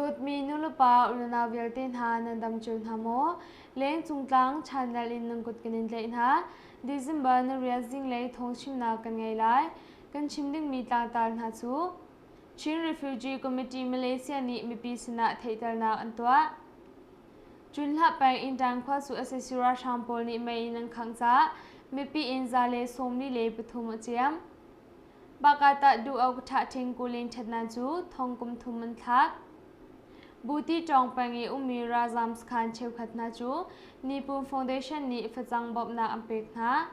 Dawtmi nulepa unau vialte hna nan dam cio hna maw? Leng cungtlang channel in nan kut kan in tlaih hna. December na riat zinglei thawngchimnak kan ngei lai. Kan chim dingmi tlangtar hna cu Chin Refugee Committee Malaysia nih mipi sinah theihternak an tuah. Cunhlah peng Intan khua cu sac ralhrang pawl nih mei in an khangh caah mipi inn 143 a ciam. Bakatah duh-ok ṭhahṭhing kulin ṭhatnak cu thong kum thum an thlak. Buti ṭawng peng i ummi ralzaam sakhan cheukhat hna cu Nipun Foundation nih facang bawmhnak an pek hna.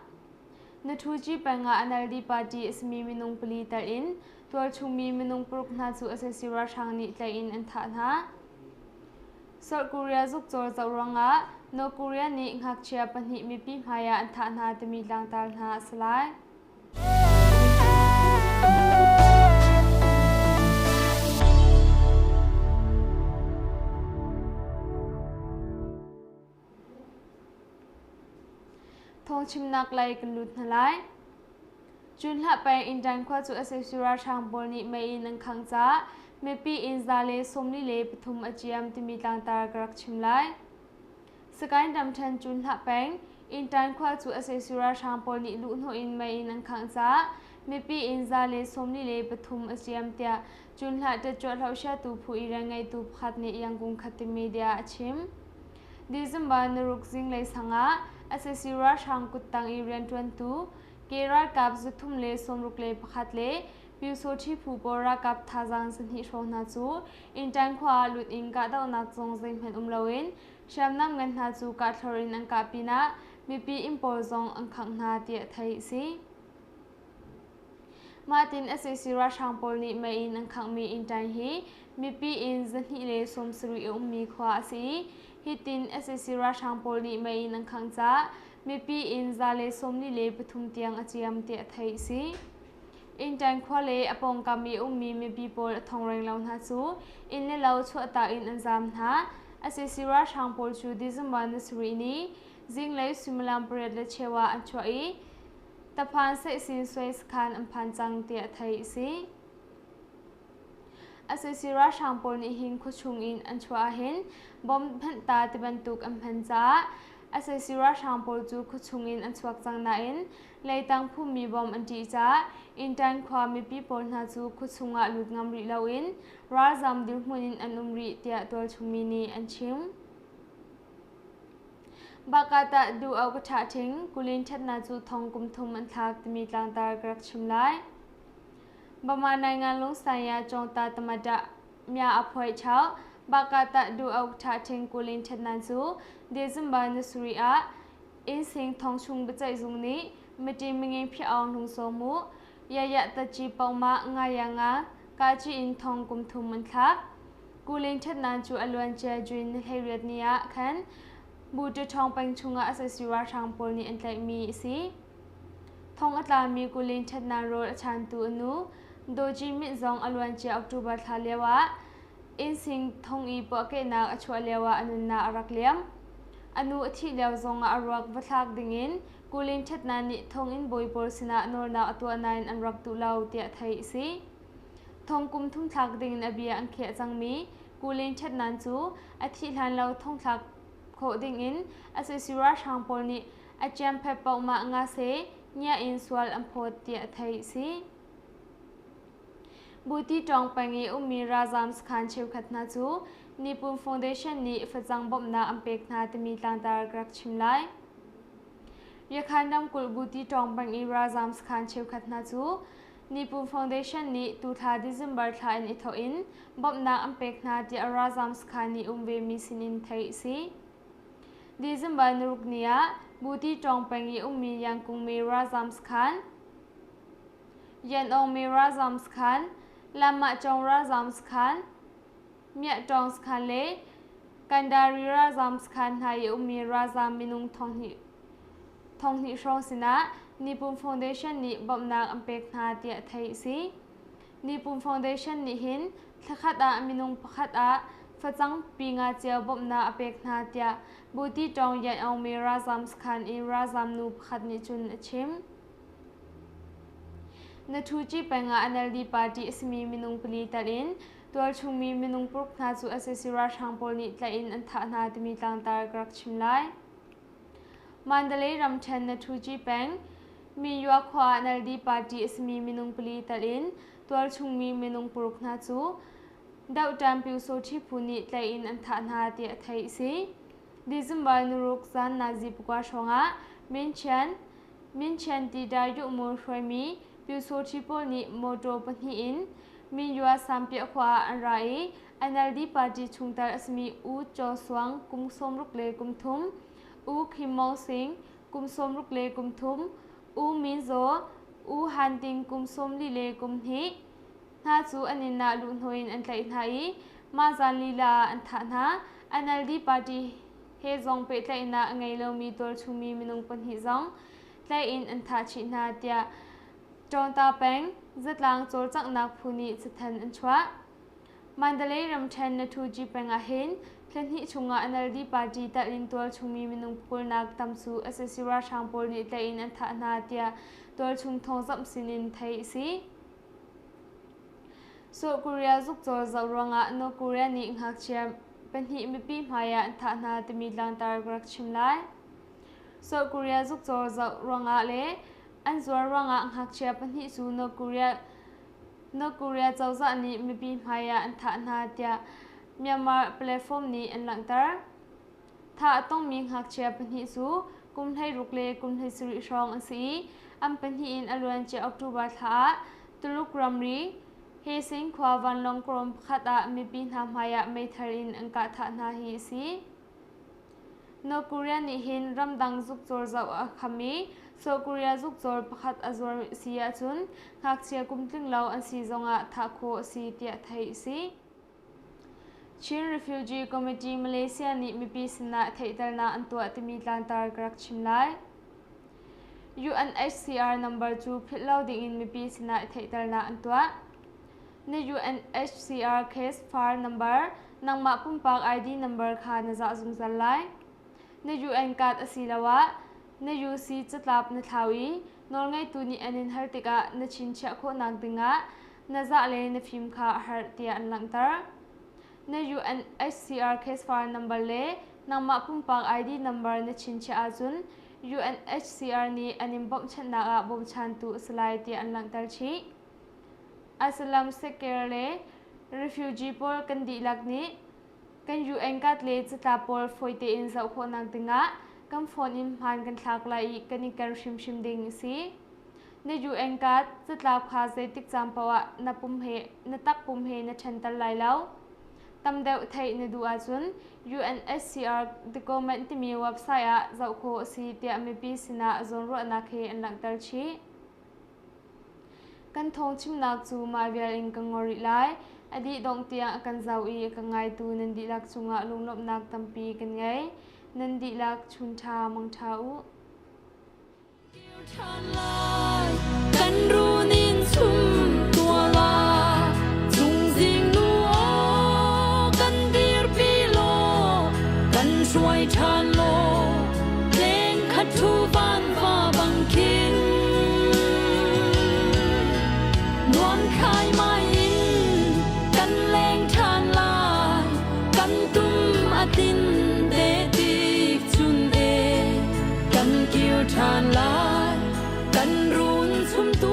Nathuci peng ah NLD party a simi minung pali tel in tualchungmi minung paruk hna cu sac ralhrang nih tlaih in an thah hna. South Korea zukcawl zoh ruangah North Korea nih ngakchia pahnih mipi hmaiah an thah hna timi tlangtar hna a si lai. Thawngchimnak lei kan lut hna lai. Cunhlah peng Intan khua cu sac ralhrang pawl nih mei in an khangh caah mipi inn 143 a ciam timi tlangtar ka rak chim lai. Sagaing ramṭhen Cunhlah peng Intan khua cu sac ralhrang pawl nih luhhnawh in mei in an khangh caah mipi inn 143 a ciam tiah Cunhlah ṭetcuah hlohsiatu phu i rianngeitu pakhat nih Yangon Khatte Media a chim. December naruk zinglei sang ah sac ralhrang kuttang i rianṭuantu ke ralkap 361 le Pyusawṭhi phu pawl ralkap thazaang 2 hrawng hna cu Intan khua ah lut in kahdohnak zong zeihmanh um loin hriamnam ngan hna cu kahthlor in an kah pinah mipi inn pawl zong an khangh hna tiah theih a si. Mahtin sac ralhrang pawl nih mei in an khanghmi innṭaing hi mipi inn 270 a ummi khua a si i hitin sac ralhrang pawl nih mei in an khangh caah mipi inn 143 tiang a ciam tiah theih a si. Innṭaing khua le a pawngkam i a ummi mipi pawl a thong reng lo hna cu inn le lo chuahtak in an zaam hna. Sac ralhrang pawl cu December ni sarih ni zinglei suimilam pariat le cheu ah an chuah i Taphan saihsin suai sakhan an phan cang tiah theih a si. Sac ralhrang pawl nih hin khuachung in an chuah ahhin bomb hmanh ta tibantuk an hman caah sac ralhrang pawl cu khuachung in an chuak cang nain leitang phummi bomb an ṭih caah Intan khua mipi pawl hna cu khuachung ah lut ngam rih loin ralzam dirhmun in an um rih tiah tualchung mi nih an chim. Bakatah duh ka ṭhah ṭhing, kulin ṭhatnak cu thong kum thum an thlak timi tlangtar ka rak chim lai. Bama naingan lungsai cawngta tamata mya a phuai chau, bakatah duh ṭhah ṭhing kulin ṭhatnak cu December ni sarih ah innsing thong chung biaceihzung nih miṭi minging phiah awng hlung sawm u, yaya taci poma ngaya nga kaci in thong kum thum an thlak. Kuling ṭhatnak cu a luancia June ni 18 ni ah khan Buṭaṭhawng peng chungah sac ralhrang pawl nih an tlaihmi a si. Thong a tlami Kuling ṭhatnak rawl a chantu a nu Daw Ji Myint zong a luancia October thla lioah innsing thong i puahkehnak a chuah lioah a nunnak a rak liam. A nu a thih lio zongah a ruak va thlak dingin Kuling ṭhatnak nih thonginn bawi pawl sinah nawlnak a tuah nain an rak duh lo tiah theih a si. Thong kum thum thlak dingin a bia an khiah cangmi Kulin Ṭhatnan cu a thih hlan lo thongthlak khawh dingin sac ralhrang pawl nih a ciamphet paohmah ngase ngia in sual an phawt tiah theih a si. Buti ṭawng peng i ummi ralzaam sakhan cheukhat hna cu Nipun Foundation nih facang bawmhnak an pek hna timi tlangtar ka rak chim lai. Yakhan ramkulh Buti ṭawng peng i ralzaam sakhan cheukhat hna cu Nipun Foundation nih tuthla December thla in i thawk in bawmhnak an pek hna tiah ralzaam sakhan nih um vemi sinin theih a si. December naruk ni ah Buti ṭawng peng i ummi Yangkung mi ralzaam sakhan, Yanong mi ralzaam sakhan, Lamah Cawng ralzaam sakhan, Miah Ṭawng sakhan le Kandari ralzaam sakhan hna i ummi ralzaam minung thonghnih hrawng sinah Nipun Foundation nih bawmhnak an pek hna tiah theih a si. Nipun Foundation nih hin thlakhat ah minung pakhat ah facang pi nga cio bawmhnak a pek hna tiah Buti Ṭawng Yan Aung Mi ralzaam sakhan i ralzaam nu pakhat nih cun a chim. Nathuci peng ah NLD party a simi minung pali tel in Tualchungmi minung paruk hna cu sac ralhrang pawl nih tlaih in an thah hna timi tlangtar ka rak chim lai. Mandalay ramṭhen Nathuji peng Minyua khua ah NLD party a simi minung pali tal in tualchungmi minung paruk hna cu Dohṭan Pyusawṭhi phu nih tlaih in an thah hna tiah theih a si. December nuruk zan nazi pakua hrawngah Minchian Minchian ti Daryuhmu hruaimi Pyusawṭhi pawl nih mawṭaw pahnih in Minyua Sampiah khua ah an ra i NLD party chungtel a simi U Chaw Suang kum 60 le kum thum, U Khim Maung Sing kum 60 le kum thum, U Min Zaw, U Han Ting kum 44 le kum hnih hna cu an inn ah luhhnawh in an tlaih hna i mah zan lila ah an thah hna. NLD party he zong pehtlaihnak a ngei lomi tualchungmi minung pahnih zong tlaih in an thah chih hna tiah Ṭawnta peng zatlang cawlcanghnak phu nih cathanh an chuah. Mandalay ramṭhen Nathuji peng ahhin thla hnih chungah NLD party telh in tualchungmi minung pawlnak tam cu sac ralhrang pawl nih tlaih in an thah hna tiah tualchung thawngzamh sinin theih a si. South Korea zukcawl zoh ruangah North Korea nih ngakchia pahnih mipi hmai ah an thah hna timi tlangtar ka rak chim lai. South Korea zukcawl zoh ruangah le An zuar ruangah ngakchia pahnih cu North Korea North Korea cozah nih mipi hmaiah an thah hna tiah Myanmar platform nih an langhter. Thah a tongmi ngakchia pahnih cu kum 16 le kum 17 hrawng an si i an pahnih in a luancia October thla ah Tuluk ramri Hesing khua vanlawng kawm pakhat ah mipi hna hmaiah meithal in an kah thah hna hi a si. North Korea nih hin ramdang zukcawl zoh a kham i South Korea zukcawl pakhat a zuar si ahcun ngakchia kum tling lo an si zongah thah khawh a si tiah theih a si. Chin Refugee Committee Malaysia nih mipi sinah theihternak an tuah timi tlangtar ka rak chim lai. UNHCR number cu philh lo dingin mipi sinah theihternak an tuah. Na UNHCR case file number, nangmah pumpak ID number kha na zah zungzal lai. Na UN card asiloah na UC catlap na thlau i nawlngeitu nih an in hal tikah na chinchiah khawhnak dingah na zah le na fim kha a herh tiah an langhter. Na UNHCR case file number le nangmah pumpak ID number na chinchiah ahcun UNHCR nih an in bawmhchanhnak ah bawmchantu a si lai tiah an langhter chih. Asylum seeker le refugee pawl kan dihlak nih kan UN card le catlap pawl fawi tein zoh khawhnak dingah kan phone in hmaan kan thlak lai i kan i ker hrimhrim ding a si. Na UN card catlap kha zeitik caan paoh ah na pum he na takpum he na ṭhenter lai lo. Tam deuh theih na duh ahcun UNHCR document timi website ah zoh khawh a si tiah mipi sinah zawnruahnak he an langhter chih. Kan thawngchimnak cu mah vial in ka ngol rih lai. A dih dongh tiang a kan zoh i a ka ngaitu nan dihlak cungah lunglawmhnak tampi kan ngei. Nan dihlak chunṭha mangṭha u. Kan runin chum tuala chungzing nu aw kan dirpi law kan hruai ṭhan law leng khat thu van va bang khin nuam khai mai in kan leng ṭhan lai kan tum a tin te tik chun e kan kir ṭhan lai kan run chum tu.